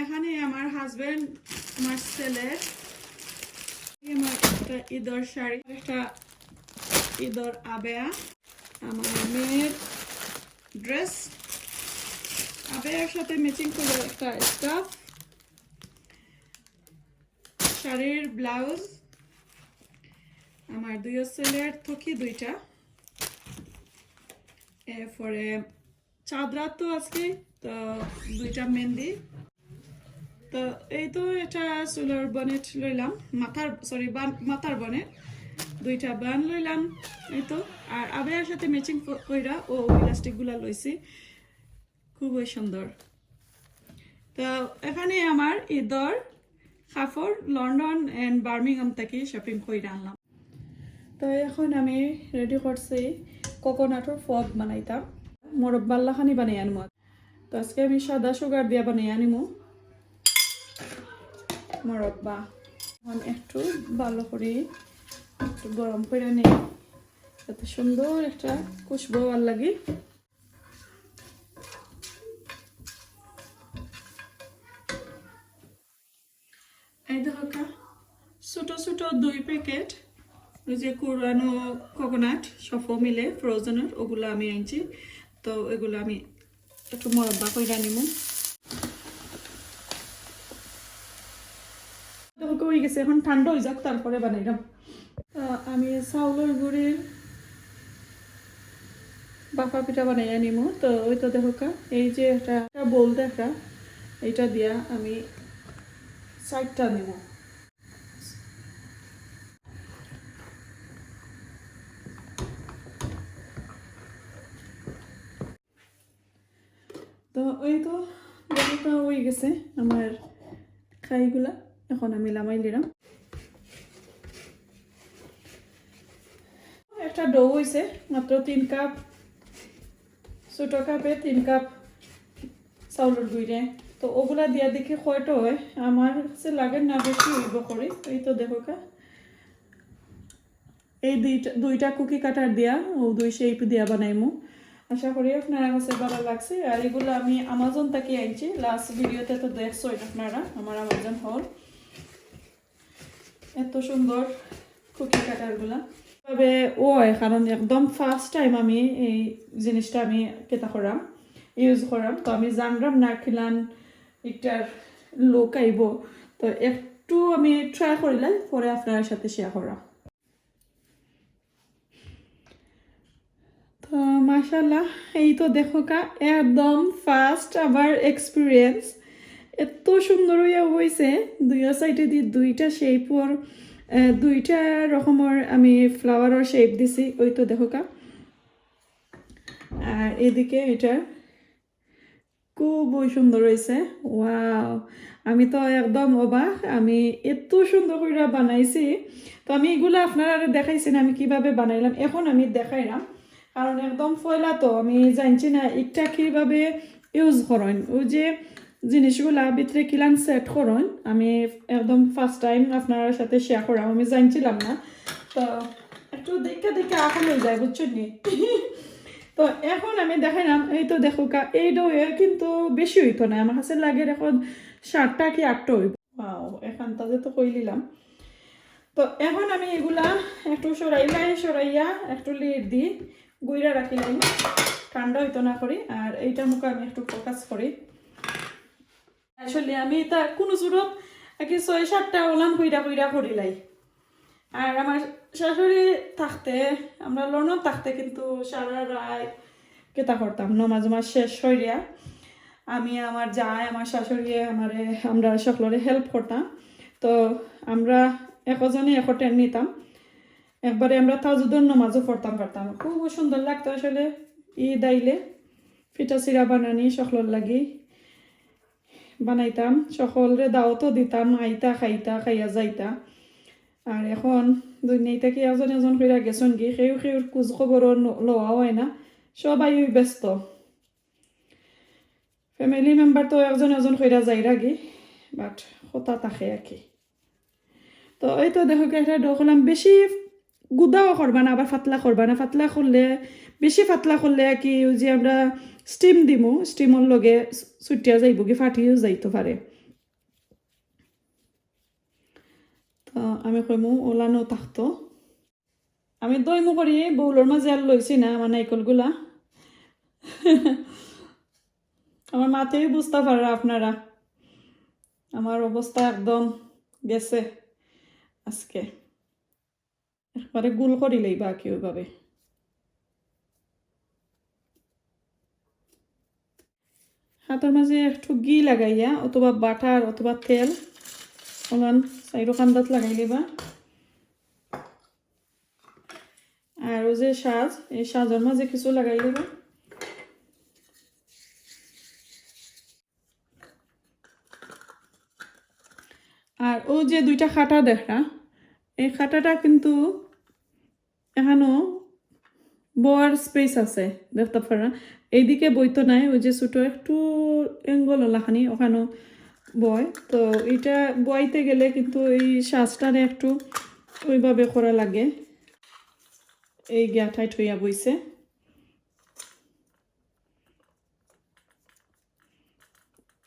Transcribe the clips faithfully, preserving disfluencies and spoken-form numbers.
এখানে আমার হাজবেন্ড, আমার ছেলের, আমার একটা ঈদর শাড়ি, একটা ঈদর আবেয়া, আমার মেয়ের ড্রেস, আবেয়ার সাথে ম্যাচিং করে একটা স্কার্ফ, শাড়ির ব্লাউজ, আমার দুইও ছেলের থকি দুইটা, এরপরে চাঁদ রাত তো আজকে, তো দুইটা মেহেন্দি। তো এই তো এটা চুলর বনেট লইলাম, মাথার, সরি, মাথার বনেট, দুইটা বান লইলাম। এই তো, আর আবেয়ার সাথে ম্যাচিং কইরা ও ইলাস্টিক গুলা লইছি, খুবই সুন্দর। তো এখানে আমার ঈদর কাপড় লন্ডন and বার্মিংহাম থাকি শপিং কইরা আনলাম। তো এখন আমি রেডি করছি কোকোনাটর ফগ বানাইতাম, মোরব্বা লাখানি বানাই আনমু। তো আজকে আমি সাদা সুগার দিয়া বানাই আনিমু মোরব্বা। এখন একটু ভালো করে একটু গরম করে নেই, যাতে সুন্দর একটা খুশবু আর লাগে। এই দেখো কা, ছোট ছোট দুই প্যাকেট ওই যে কুরানো কোকোনাট সফ মিলে ফ্রোজেনের, ওগুলা আমি আনছি। তো এগুলা আমি একটু মোরব্বা কইরা নিমু। দেখো কা, হয়ে গেছে, এখন ঠান্ডা হয়ে যাক, তারপরে বানাইলাম। তো আমি চাউলর গুঁড়ির বাফা পিঠা বানাইয়া নিমু। তো ওই তো দেখো কা, এই যে একটা, একটা বোল দেখা, এটা দিয়া আমি চারটা নিমু। তো ওই তো দেখো কা, হয়ে গেছে আমার খাইগুলা, এখন আমি লামাই লিরাম। একটা ডো হইছে মাত্র তিন কাপ, ছোট কাপে তিন কাপ চাউলর গুঁড়ে। তো ওগুলা দিয়া দেখি কয়টা হয়, আমার কাছে লাগে না বেশি হইব করি। এই তো দেখো কা, এই দুইটা, দুইটা কুকি কাটার দিয়া ও দুই শেপ দিয়া বানাইমু। আশা করি আপনারা কাছে ভালো লাগছে। আর এগুলো আমি আমাজন থাকি আনছি, লাস্ট ভিডিওতে তো দেখছো আপনারা আমার আমাজন হল। এত সুন্দর কুকি কাটারগুলা। তবে ওই কারণ একদম ফার্স্ট টাইম আমি এই জিনিসটা আমি কেতা করাম, ইউজ করাম, তো আমি জানরাম না কিলান একটার লুক আইব। তো একটু আমি ট্রাই করিলাই, পরে আপনার সাথে শেয়ার করাম। তো মাশাআল্লাহ, এই তো দেখো কা, একদম ফার্স্ট আমার এক্সপিরিয়েন্স। এত সুন্দর হইয়া হইছে, দুইও সাইডে দি দুইটা শেপর, দুইটা রকমর আমি ফ্লাওয়ারর শেপ দিছি। ওই তো দেখো কা, আর এদিকে এটা খুবই সুন্দর হইছে। ওয়াও, আমি তো একদম অবাক, আমি এত সুন্দর কইরা বানাইছি। তো আমি এগুলা আপনারারে দেখাইছি না আমি কিভাবে বানাইলাম, এখন আমি দেখাইলাম, কারণ একদম পয়লা তো আমি জানছি না একটা কিভাবে ইউজ করইন। ওই যে জিনিসগুলা ভিতরে কিলান সেট করইন, আমি একদম ফার্স্ট টাইম আপনার সাথে শেয়ার করাম, আমি জানছিলাম না। তো একটু দেখতে দেখতে আকুল হয়ে যায়, বুঝছেন নি? তো এখন আমি দেখাইলাম, এই তো দেখো কা, এই ডোয়ে কিন্তু বেশি হইতো না, আমার কাছে লাগে এখন সাতটা কি আটটা হইব। ওয়াও, এখানটা যে তো কইলিলাম। তো এখন আমি এগুলা একটু সরাইলাই, সরাইয়া একটু লিড দি গুইরা রাখিলাই, ঠান্ডা হইতো না করি। আর এইটা মুখে আমি একটু ফোকাস করি। আসলে আমি তা কোনো জুরত আগে ছয় সাতটা ওলান কইরা কইরা করিলাই। আর আমার শাশুড়ি থাকতে, আমরা লন্ডন থাকতে কিন্তু সারা রাত কিতা করতাম, নমাজ উমাজ শেষ করিয়া আমি, আমার জামাই, আমার শাশুড়ি, আমারে, আমরা সকলরে হেল্প করতাম। তো আমরা একজনে এক টেন নিতাম, একবারে আমরা তাহাজ্জুদর নমাজও পড়তাম পারতাম। খুব সুন্দর লাগতো আসলে। ঈদ আইলে পিঠা চিরা বানানি সকলর লাগি বানাইতাম, সকলরে দাওয়াতও দিতাম, আইতা, খাইতা, খাইয়া যাইতা। আর এখন দুনিয়া থাকি একজন একজন কইরা গেছইন গি, কেউ কেউর খোঁজ খবরও ন-, লওয়া হয় না, সবাই ওই ব্যস্ত। ফ্যামিলি মেম্বার তো একজন একজন কইরা যাইরা গি, বাট কথা থাকে আর কি। তো এই তো দেখো কি একটা ডো করলাম, বেশি গুদাও করবা না, আবার পাতলা করবা না। পাতলা করলে, বেশি পাতলা করলে আর কি, ওই যে আমরা স্টিম দিমু, স্টিমর লগে ছুটিয়া যাইব কি, ফাটিও যাইতে পারে। আহ, আমি কইমু ওলানো থাকতো। আমি দইমু করি বউলর মাঝে আর লইছি না আমার নাইকলগুলা। আমার মাতেই বুঝতা পাররা আপনারা, আমার অবস্থা একদম গেছে আজকে। একবারে গুল করি লইবা কি ওইভাবে। হাতর মাঝে একটু ঘি লাগাইয়া অথবা বাটার অথবা তেল ওলান সাইডো কান্দাত লাগাই লিবা। আর ওই যে সাজ, এই সাজর মাঝে কিছু লাগাই লিবা। আর ও যে দুইটা কাটা দেখা, এই কাটাটা কিন্তু এখানো বওয়ার স্পেস আছে, দেখতা পাররা। এইদিকে বইতো নাই, ওই যে ছোট একটু অ্যাঙ্গল ওলাখানি ওখানো বয়। তো এটা বইতে গেলে কিন্তু এই সাজটারে একটু ওইভাবে করা লাগে। এই গিয়া টাইট হইয়া বইছে।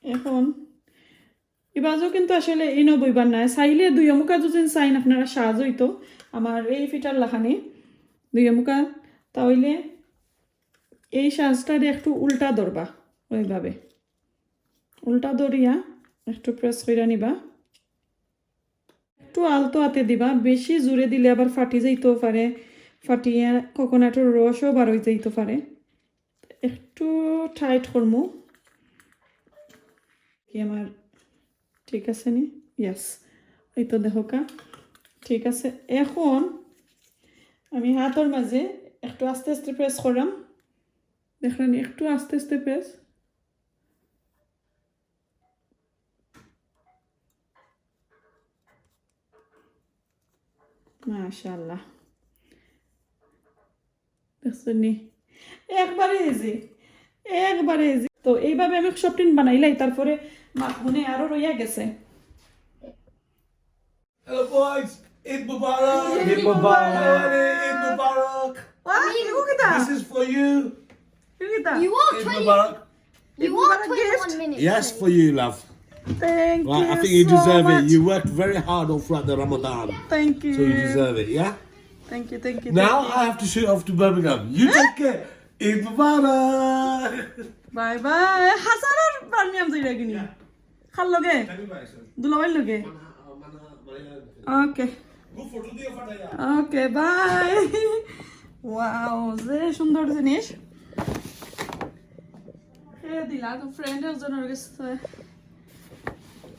এখন ইবাজও কিন্তু আসলে ইনো বইবার নাই, চাইলে দুই মুখা যদি চাইন আপনারা সাজ হইতো আমার এই ফিটার লাখানি দুই মুখা, তাইলে এই সাজটারে একটু উল্টা ধরবা, ওইভাবে উল্টা ধরিয়া একটু প্রেস কইরা নিবা। একটু আলতো হাতে দিবা, বেশি জোরে দিলে আবার ফাটি যাইতেও পারে, ফাটিয়া কোকোনাটর রসও বার হয়ে যাইতে পারে। একটু টাইট করমু। কি আমার ঠিক আছে নি? ইয়েস, এই তো দেখো কা, ঠিক আছে। এখন আমি হাতর মাঝে একটু আস্তে আস্তে প্রেস করাম, দেখলেন, একটু আস্তে আস্তে প্রেস। মাশাআল্লাহ, দেখছেন নি? একবারে ইজি, একবারে ইজি। তো এইভাবে আমি সবটিন বানাইলাই, তারপরে মাখনে আরো রইয়া গেছে। Hello, boys. Eid Mubarak. Eid Mubarak. Eid Mubarak. What? Look at that. This is for you. Look at that. You are Eid 20, Mubarak. you are twenty-one minutes. Yes, for you, love. Thank Right, you I think you so deserve much. It. You worked very hard all throughout the Ramadan. Thank you. So you deserve it, yeah? Thank you, thank you. Now Thank I have to shoot off to Birmingham. You take care. Eid Mubarak. you. Bye bye. হাসানোর বার্মিয়াম যাই রাগিনি। খাল লগে? দুলাভাইর লগে? Okay. Okay, bye. Wow, যে সুন্দর জিনিস। এ দিলা তো ফ্রেন্ড একজনের গেছে।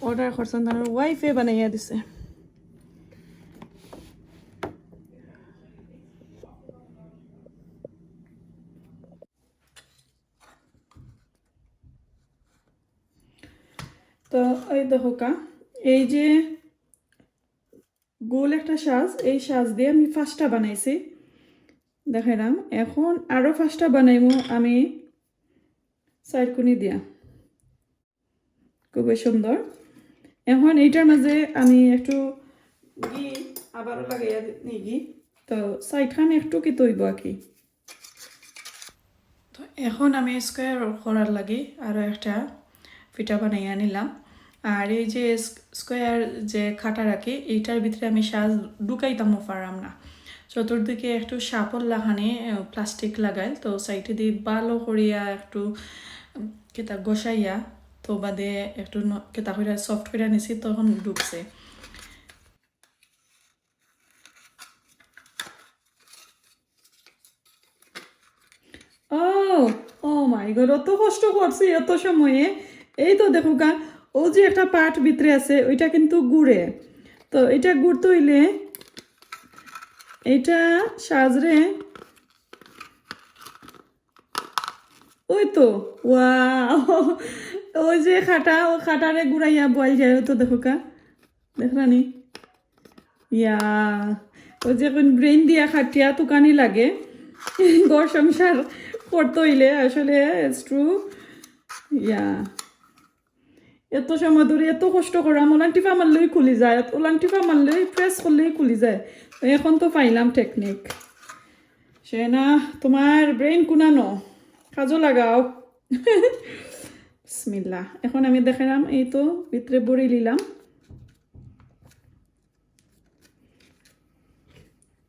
অর্ডার করছেন, তার ওয়াইফে বানাইয়া দিছে। তো এই দেখো কা, এই যে গোল একটা সাজ, এই সাজ দিয়া আমি পাঁচটা বানাইছি, দেখাইলাম। এখন আরো পাঁচটা বানাইমু আমি চাইরকুনি দিয়া, খুবই সুন্দর। এখন এইটার মাঝে আমি একটু ঘি আবারও লাগাইয়া নিগি, তো সাইডখান একটু কি তৈব আর কি। তো এখন আমি স্কোয়ার করার লাগি আরও একটা ফিটা বানাইয়া নিলাম। আর এই যে স্কোয়ার যে কাটা রাখি, এইটার ভিতরে আমি সাজ ঢুকাইতামও পারলাম না। চতুর্দিকে একটু সাপল লাখানি প্লাস্টিক লাগাইল, তো সাইডে দিয়ে ভালো করিয়া একটু কিতা গোসাইয়া, তো বাদে একটু ন- কিতা কইরা সফট কইরা নিছি, তখন ঢুকছে। ও, ও মাই গড, অত কষ্ট করছি এত সময়ে। এই তো দেখো গা, ও যে একটা পার্ট ভিতরে আছে, ওইটা কিন্তু গুড়ে। তো এটা গুড়তে হইলে এইটা সাজরে, ওই তো, ওয়া, ওই যে খাটা, ও খাটারে গুড়াইয়া বল যায়, ওই তো দেখো কা, দেখলানি? ইয়া, ওই যে এখন ব্রেন দিয়া খাটিয়া তুকানি লাগে, ঘর সংসার করতে হইলে আসলে, it's true। ইয়া, এত সময় ধরে এত কষ্ট করাম, ওলান টিপা মারলেই খুলি যায়, ওলান টিপা মারলেই প্রেস করলেই খুলি যায়। তো এখন তো পাইলাম টেকনিক। সেনা, তোমার ব্রেন কুনানো, কাজও লাগাও। বিসমিল্লাহ। এখন আমি দেখাইলাম, এই তো ভিতরে ভরি নিলাম।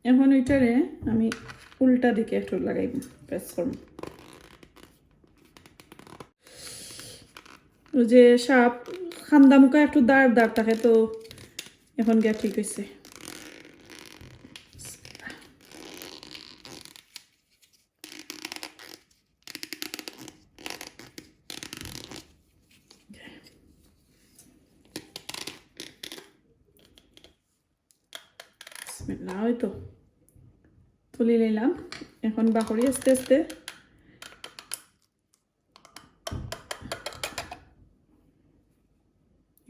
এখন ওইটারে আমি উল্টা দিকে একটু লাগাইব, প্রেস করব। ওই যে সাপ খান্দা মুখা একটু দাঁড় দাঁড় থাকে, তো এখন গিয়া ঠিক হয়েছে। বিসমিল্লাহ, ওই তো তুলি নিলাম। এখন বাকরি আস্তে আস্তে।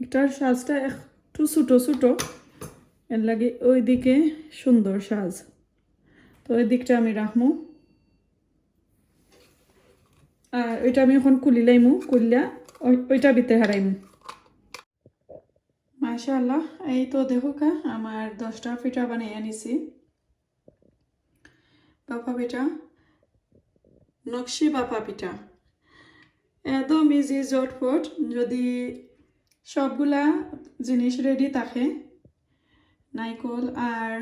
এটার সাজটা একটু ছোট ছোট, এর লাগি ওইদিকে সুন্দর সাজ। তো ওই দিকটা আমি রাখমু। আর ওইটা আমি এখন কুলি লাইমু, কুলিয়া ওই-, ওইটা ভিতরে হারাইমু। মাশাআল্লাহ, এই তো দেখো কা, আমার দশটা পিঠা বানাইয়া নিছি। বাফা পিঠা, নকশি বাফা পিঠা, একদম ইজি, ঝটপট। যদি সবগুলা জিনিস রেডি থাকে, নাইকল আর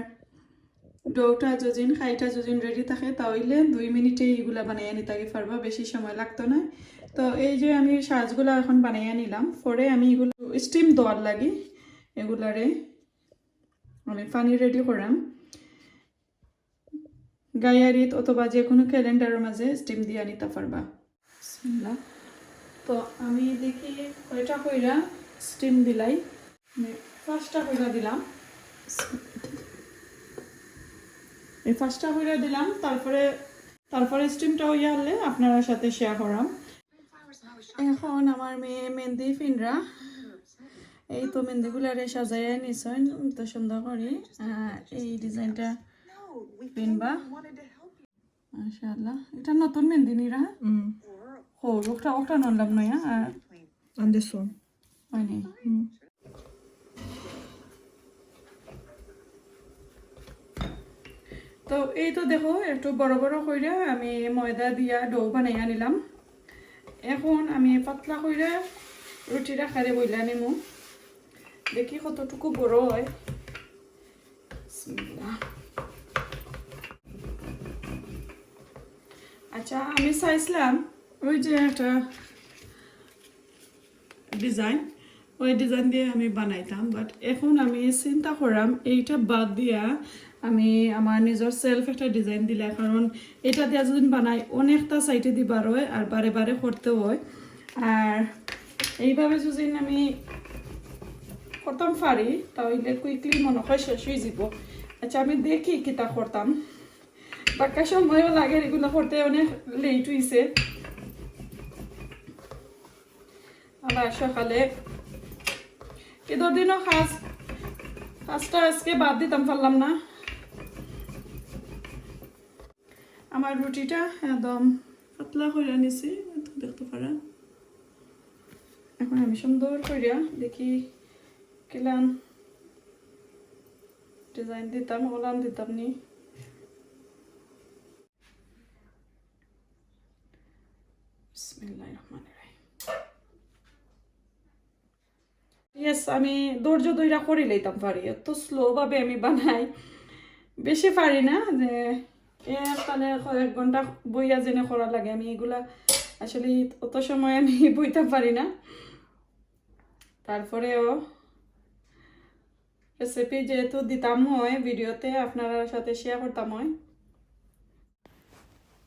ডোটা যদিন, খাইটা যদিন রেডি থাকে, তাহলে দুই মিনিটে এইগুলা বানাইয়া নিতাগি পারবা, বেশি সময় লাগতো না। তো এই যে আমি সাজগুলা এখন বানাইয়া নিলাম, পরে আমি এগুলো স্টিম দেওয়ার লাগি এগুলারে আমি পানি রেডি করাম। গায়ারিত অথবা যে কোনো ক্যালেন্ডারের মাঝে স্টিম দিয়া নিতা পারবা। বিসমিল্লাহ। তো আমি দেখি কয়টা কইরা স্টিম দিলাই। আমি পাঁচটা কইরা দিলাম। এই পাঁচটা কইরা দিলাম, তারপরে, তারপরে স্টিমটা হইয়া হলে আপনার সাথে শেয়ার করাম। এখন আমার মেয়ে মেহেন্দি ফিনরা, এই তো মেহেন্দিগুলারে সাজাইয়া নিছইন তো সুন্দর করি। আর এই ডিজাইনটা ফিনবা। মাশাআল্লাহ, এটা নতুন মেহেন্দি নিরা? হুম। হো, ওটা, ওটা নরলাম নয়া, আর And this one. হয়নি? হুম। তো এই তো দেখো, একটু বড় বড় কইরা আমি ময়দা দিয়া ডো বানাইয়া নিলাম। এখন আমি পাতলা কইরা রুটির আকারে বইলা নিমু, দেখি কতটুকু বড় হয়। বিসমিল্লাহ। আচ্ছা, আমি চাইছিলাম ওই যে একটা ডিজাইন, ওই ডিজাইন দিয়ে আমি বানাইতাম, বাট এখন আমি চিন্তা করাম এইটা বাদ দিয়া আমি আমার নিজের সেলফ একটা ডিজাইন দিলা, কারণ এটা দিয়া যদি বানাই অনেকটা সাইডে দিবার হয় আর বারে বারে করতে হয়। আর এইভাবে যদি আমি করতাম পারি, তাহলে কুইকলি মনে হয় শেষ হয়ে যাব। আচ্ছা, আমি দেখি কিতা করতাম, বাক্কা সময়ও লাগে এগুলো করতে, অনেক লেট হইছে। আবার সকালে ঈদর দিনও কাজ, কাজটা আজকে বাদ দিতাম পারলাম না। আমার রুটিটা একদম পাতলা করে নিছি, দেখতে পারা। এখন আমি সুন্দর করিয়া দেখি কিলান ডিজাইন দিতাম, ওলান দিতাম নি। বিসমিল্লাহির রহমানির রহিম। ইয়েস, আমি ধৈর্য ধইরা করি লইতাম পারি, এত স্লো ভাবে আমি বানাই, বেশি পারি না। যে এ, তাহলে কয়েক ঘন্টা বইয়া যেনে করা লাগে, আমি এগুলা আসলে অত সময় আমি বইতে পারি না। তারপরেও রেসিপি যেহেতু দিতাম হয় ভিডিওতে, আপনারা সাথে শেয়ার করতাম হয়।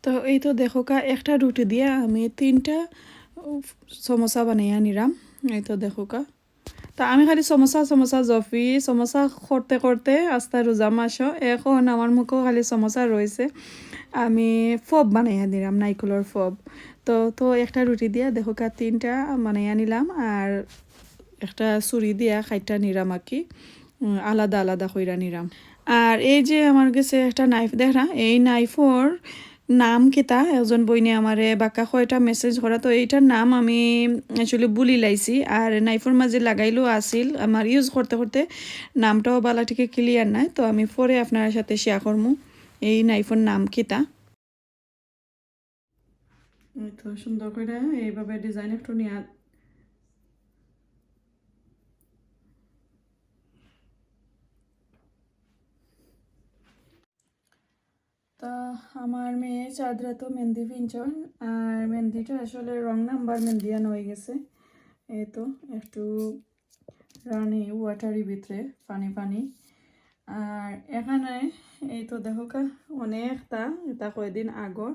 তো এই তো দেখো কা, একটা রুটি দিয়া আমি তিনটা সমোসা বানাইয়া নিলাম। এই তো দেখো কা, তা আমি খালি সমোসা, সমোসা জফি, সমোসা করতে করতে আস্তা রোজা মাসও। এখন আমার মুখেও খালি সমোসা রয়েছে। আমি ফব বানাইয়া দিলাম, নাইকলর ফব। তো, তো একটা রুটি দিয়া দেখো কা তিনটা বানাইয়া নিলাম, আর একটা ছুরি দিয়া খাইটা নিলাম আর কি, উম, আলাদা আলাদা কইরা নিলাম। আর এই যে আমার গেছে একটা নাইফ দেখরা, এই নাইফর নাম কিতা? একজন বইনে আমারে বাক্কা কয়টা মেসেজ করা, তো এইটার নাম আমি actually ভুলি লাইছি। আর নাইফর মাঝে লাগাইলেও আছিল, আমার ইউজ করতে করতে নামটাও বালা ঠিক ক্লিয়ার নাই, তো আমি পরে আপনার সাথে শেয়ার করমু এই নাইফর নাম কিতা। এই তো সুন্দর করে এইভাবে ডিজাইন একটু নিয়া আমার মেয়ে চাঁদরা তো মেহেন্দি ফিনছইন, আর মেহেন্দিটা আসলে রং নাম্বার মেহেন্দি আনা হয়ে গেছে। এই তো একটু রানি ওয়াটারি ভিতরে পানি পানি। আর এখানে এই তো দেখো কা, অনেকটা, এটা কয়দিন আগর,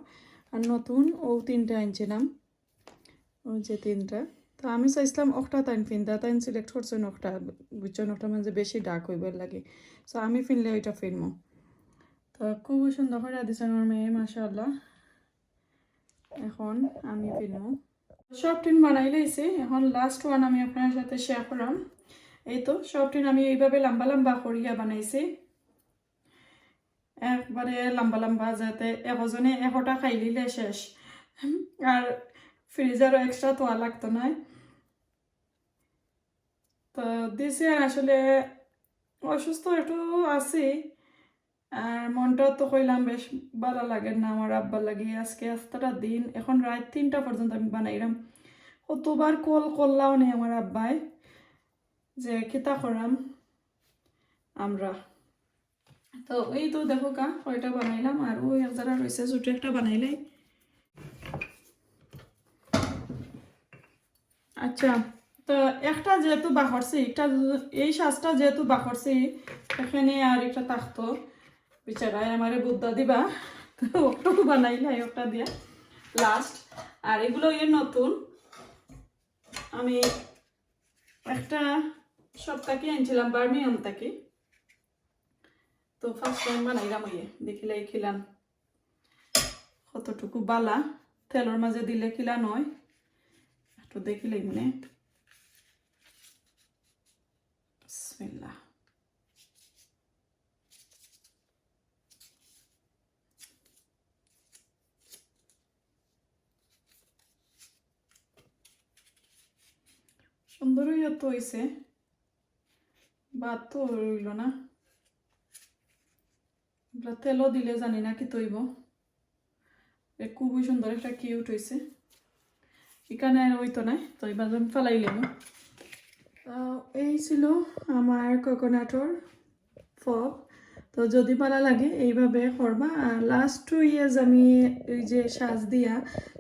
আর নতুন ও তিনটা আনছিলাম, ওই যে তিনটা। তো আমি চাইছিলাম একটা তাইন ফিন্দা, তাইন সিলেক্ট করছেন একটা, বুঝছেন, একটা মানে বেশি ডার্ক হইবার লাগে। তো আমি ফিনলে ওইটা ফিনমু। তো খুব সুন্দর করে দিছে আমার মেয়ে, মাশাআল্লাহ। এখন আমি ফিনমু। সব টিন বানাই লইছি, এখন লাস্ট ওয়ান আমি আপনার সাথে শেয়ার করাম। এই তো সব টিন আমি এইভাবে লম্বা লম্বা করিয়া বানাইছি, একবারে লম্বা লম্বা, যাতে একজনে একটা খাইলিলে শেষ, আর ফ্রিজারও এক্সট্রা থোয়া লাগতো নায়। তো দিছি আর আসলে অসুস্থ একটু আছি, আর মনটা তো কইলাম বেশ ভালো লাগে না আমার আব্বার লাগি। আজকে আস্তাটা দিন, এখন রাত তিনটা পর্যন্ত আমি বানাইলাম। কতবার কল করলাও নেই আমার আব্বায়, যে কিতা করাম আমরা। তো এই তো দেখো কা, কয়টা বানাইলাম, আর ওই এক জারা রয়েছে, ছোট একটা বানাইলাই। আচ্ছা, তো একটা যেহেতু বাখরছি, একটা, এই সাজটা যেহেতু বাখরছি, এখানে আর একটা থাকতো, বিচারায় আমারে বুদ্ধা দিবা, তো ওটুকু বানাইলাই ওটা দিয়া লাস্ট। আর এগুলো ইয়ে নতুন, আমি একটা শপ থাকি আনছিলাম, বার্মিংহাম থাকি। তো ফার্স্ট টাইম বানাইলাম, ওই দেখিলাই খিলান কতটুকু বালা, তেলর মাঝে দিলে খিলান হয়, একটু দেখিলাই মানে। বিসমিল্লাহ। সুন্দরই তো হইছে, বাদ তো রইল না। এগুলা তেলও দিলে জানি না কি তৈব। এ খুবই সুন্দর একটা কিউট হইছে। এখানে আর হইতো নাই, তো এবার আমি ফালাই লেবো। তো এই ছিল আমার কোকোনাটর ফব। তো যদি ভালো লাগে এইভাবে করবা। আর লাস্ট টু ইয়ার্স আমি ওই যে সাজ দিয়া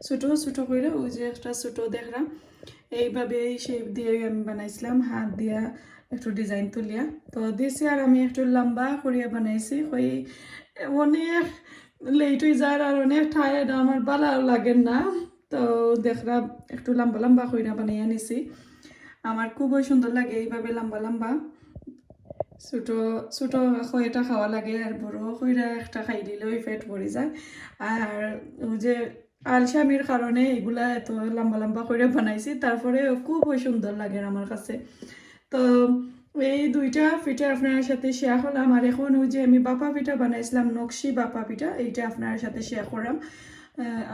ছোটো ছোটো করে, ওই যে একটা ছোটো দেখলাম, এইভাবে এই শেপ দিয়ে আমি বানাইছিলাম, হাত দিয়া একটু ডিজাইন তুলিয়া। তো দিছি আর আমি একটু লম্বা করিয়া বানাইছি, ওই অনেক লেট হয়ে যায় আর অনেক টায়ার্ড, আমার ভালো লাগে না। তো দেখরা একটু লম্বা লম্বা কইরা বানাইয়া নিছি। আমার খুবই সুন্দর লাগে এইভাবে লম্বা লম্বা। ছোট ছোট কয়টা খাওয়া লাগে, আর বড় কইরা একটা খাই দিলে ওই পেট ভরি যায়। আর ওই যে আলসামির কারণে এগুলা এত লম্বা লম্বা করে বানাইছি, তারপরে খুবই সুন্দর লাগে আমার কাছে। তো এই দুইটা পিঠা আপনার সাথে শেয়ার করলাম। আর এখন ওই যে আমি বাপা পিঠা বানাইছিলাম, নকশি বাপা পিঠা, এইটা আপনার সাথে শেয়ার করলাম।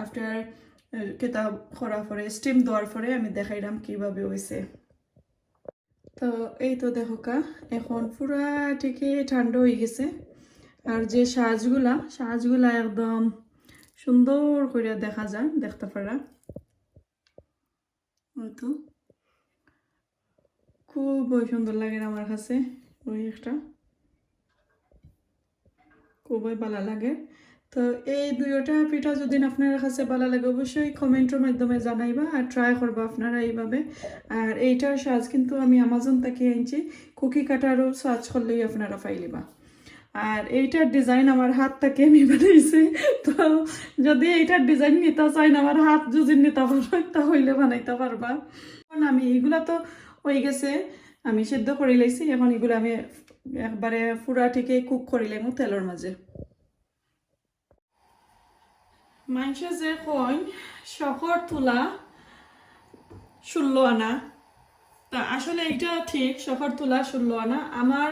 আফটার কেতা করার পরে, স্টিম দেওয়ার পরে আমি দেখাইলাম কিভাবে হইছে। তো এই তো দেখো কা, এখন পুরা থেকে ঠান্ডা হয়ে গেছে। আর যে সাজগুলা, সাজগুলা একদম সুন্দর করে দেখা যায়, দেখতে পারা। এই তো খুবই সুন্দর লাগে আমার কাছে ওই একটা, খুবই ভালো লাগে। তো এই দুইটা পিঠা যদি আপনার কাছে ভালো লাগে, অবশ্যই কমেন্টের মাধ্যমে জানাইবা আর ট্রাই করবা আপনারা এইভাবে। আর এইটার সাজ কিন্তু আমি অ্যামাজন থেকে আনছি, কুকি কাটারও সার্চ করলেই আপনারা পাইলিবা। আর এইটার ডিজাইন আমার হাত থেকে আমি বানাইছি। তো যদি এইটার ডিজাইন নিতে চাইন, আমার হাত যদি নিতে পারবেন, তাহলে বানাইতে পারবা। এখন আমি এগুলা তো হয়ে গেছে, আমি সেদ্ধ করে লাইছি। এখন এগুলো আমি একবারে পুরা থেকে কুক করে লেমু তেলের মাঝে। মানষে যে কইন শখর তুলা ষোলো আনা, তা আসলে এটা ঠিক, শখর তুলা ষোলো আনা। আমার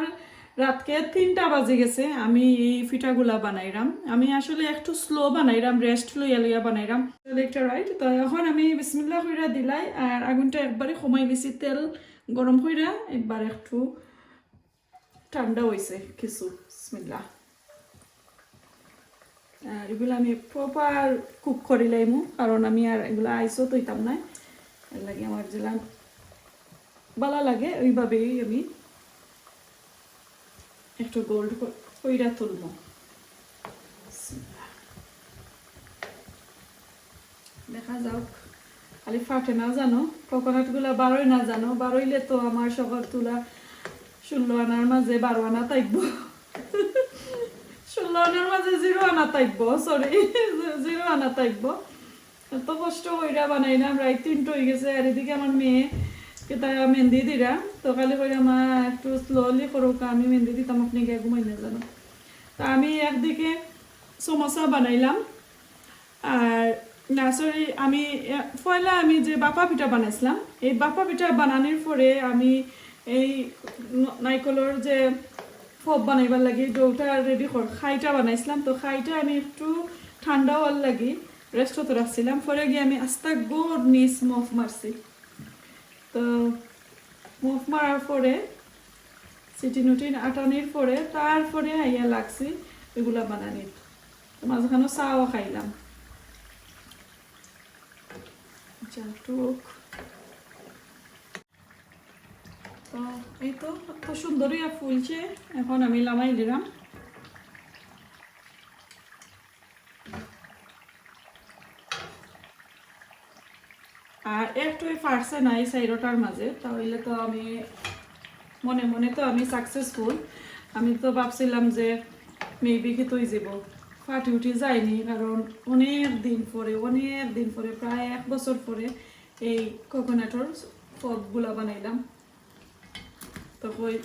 রাতকে তিনটা বাজে গেছে, আমি এই পিঠাগুলা বানাইলাম। আমি আসলে একটু স্লো বানাইলাম, রেস্ট লইয়া লইয়া বানাইলাম। আসলে একটা রাইট। তো এখন আমি বিসমিল্লাহ কইরা দিলাই, আর আগুনটা একবারে কমাই দিছি, তেল গরম কইরা একবার একটু ঠান্ডা হইছে কিছু। বিসমিল্লাহ। আর এগুলো আমি প্রপার কুক করি লাইমু, কারণ আমি আর এগুলো আইসও তৈতাম না, এর লাগে আমার যেগুলা ভালো লাগে ওইভাবেই আমি একটু গোল্ড কইরা তুলবো। বিসমিল্লাহ। না যাউক, খালি ফাটে না জানো, কোকোনাট গুলা বারোয় না জানো, বারোইলে তো আমার শহর তুলা ষোলো আনার মাঝে বারো আনা থাকবো। ষোলো আনার মাঝে জিরো আনা থাকবো, সরি, জিরো আনা থাকবো। এত কষ্ট কইরা বানাইলাম, রাইত তিনটা হয়ে গেছে। আর এদিকে আমার মেয়ে কিতা মেহেন্দি দিরা, তো খালি কইরা, "মা, একটু স্লোলি করো, আমি মেহেন্দি দিতাম, আপনি গিয়া ঘুমাই না জানো।" তা আমি একদিকে সমোসা বানাইলাম, আর না, সরি, আমি এ, পয়লা আমি যে বাপা পিঠা বানাইছিলাম, এই বাপা পিঠা বানানোর পরে আমি এই ন- নাইকলর যে ফব বানাইবার লাগি ডোটা রেডি কর, খাইটা বানাইছিলাম। তো খাইটা আমি একটু ঠান্ডা হওয়ার লাগি রেস্টত রাখছিলাম। পরে গিয়া আমি আস্তা গোড় নিচ মফ মারছি। তো মফ মারার পরে সিটি নুটি আটানির পরে তারপরে আইয়া লাগছি এগুলা বানানিত। তো মাঝখানো চাও খাইলাম। আচ্ছা, একটু হোক। তো এই তো, তো সুন্দর হইয়া ফুলছে। এখন আমি লামাই দিলাম। আর একটু ফাটছে না এই সাইডটার মাঝে, তাহলে তো আমি মনে মনে তো আমি সাকসেসফুল। আমি তো ভাবছিলাম যে মেবি কি তৈ যাব, ফাটি উঠি যায়নি, কারণ অনেক দিন পরে, অনেক দিন পরে, প্রায় এক বছর পরে এই কোকোনাটর ফবগুলা বানাইলাম। তো কই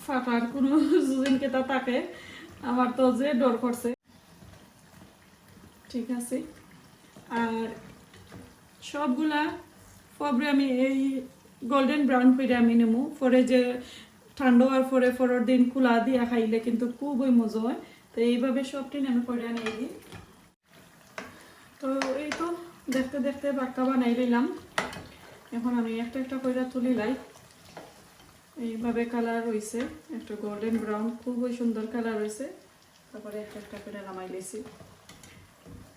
ফাটার কোনো সুযোগ কেতা থাকে, আমার তো যে ডর করছে। ঠিক আছে, আর সবগুলা ফবরে আমি এই গোল্ডেন ব্রাউন করে আমি নেমু। পরে যে ঠান্ডা হওয়ার পরে পরের দিন কুলা দিয়া খাইলে কিন্তু খুবই মজা হয়। তো এইভাবে সবটি আমি করে নিয়ে দিই। তো এই তো দেখতে দেখতে বাক্কা বানাই নিলাম। এখন আমি একটা একটা করে তুলি লাই। এইভাবে কালার হইছে, একটা গোল্ডেন ব্রাউন, খুবই সুন্দর কালার হইছে। তারপরে একটা একটা করে লামাই লইছি।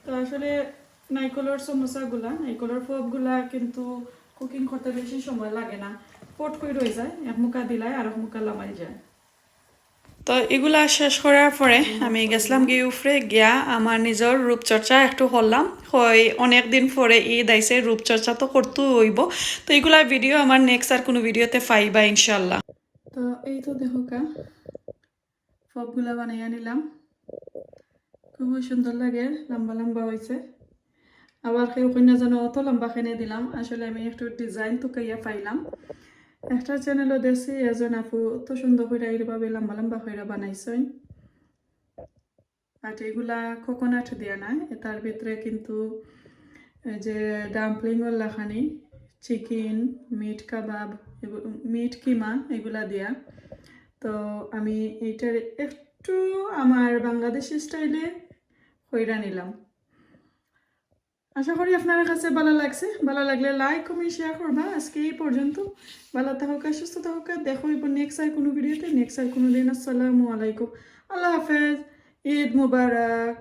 তো আসলে নাইকলর সমোসাগুলা, নাইকলর ফবগুলা কিন্তু কুকিং করতে বেশি সময় লাগে না, ফট করে রয়ে যায়, এক মুখা দিলাই আর এক মুখা লামাই যায়। তো এগুলা শেষ করার পরে আমি গেছিলাম গিয়া উপরে গিয়া আমার নিজর রূপচর্চা একটু করলাম। হয় অনেক দিন পরে ঈদ আইছে, রূপচর্চা তো করতে হইব। তো এগুলা ভিডিও আমার নেক্সট আর কোনো ভিডিওতে পাইবা ইনশাল্লাহ। তো এই তো দেখো কা, ফবগুলা বানাইয়া নিলাম, খুবই সুন্দর লাগে, লম্বা লম্বা হইছে। আবার কেউ কইনা যেন অত লম্বা কেনে দিলাম, আসলে আমি একটু ডিজাইন তুকাইয়া পাইলাম। একটা চ্যানেলও দেখছি, এজন আপু অত সুন্দর করে এইভাবে লম্বা লম্বা করে বানাইছইন। বাট এগুলা কোকোনাট দিয়া না, এটার ভিতরে কিন্তু এই যে ডাম্পলিং ওর লাখানি, চিকেন, মিট কাবাব, মিট কিমা এগুলা দিয়া। তো আমি এইটার একটু আমার বাংলাদেশি স্টাইলে কইরা নিলাম। আশা করি আপনার কাছে ভালো লাগছে। ভালো লাগলে লাইক, কমেন্ট, শেয়ার করবা। আজকে এই পর্যন্ত। ভালো থাকুক, সুস্থ থাকুক। দেখা হইব নেক্সট আর কোনো ভিডিওতে, নেক্সট আর কোনো দিন। আসসালামু আলাইকুম, আল্লাহ হাফেজ, ঈদ মুবারক।